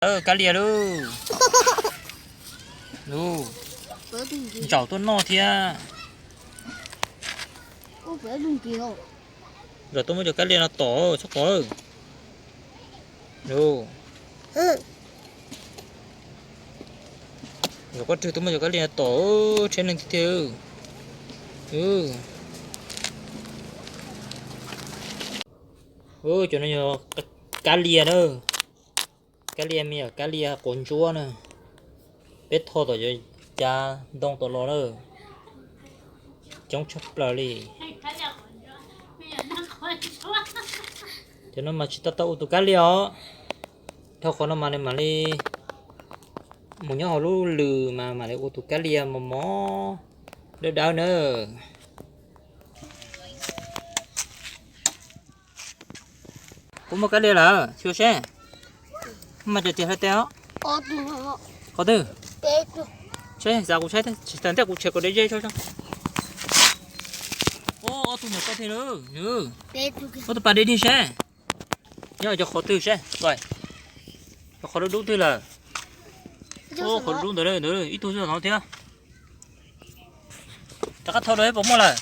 Kab lias lauj. Lauj, ntsaum tuaj noj thiab. Ntsaum tuaj muab cov kab lias no tom txhob qov. Lauj, ntsaum koj rwg tuaj muab cov kab lias no tom, tshaib neeg tiag tiag. Cov no yog kab lias na. Kab lias me nyuam, kab lias quav ntsuab na. Peb tho tom cov cav ntoo tom los na. Coob tshaj plaws li. Cov no mas tsis tau tau ua tus kab lias os. Dhau qhov no mas nws mam li mus nyob hauv lub lws mas mam li ua tus kab lias mos mos dawb dawb na. Kuv muaj kab lias lawm, xyuas seb. Muaj cov tias hlais tes os. Qhov twg? Seb, xav kuv saib, tsis tas ntej kuv tshem kom deb zeb tso. Ob tug nyuam qhuav thiab lauj. Muab tus pas de dig seb. Nyob cov qhov twg seb. Cov qhov dub dub twg lawm. Qhov dub dub ntawd, ib tug xwb no thiab. Rov qab thau rau seb puas muaj lawm.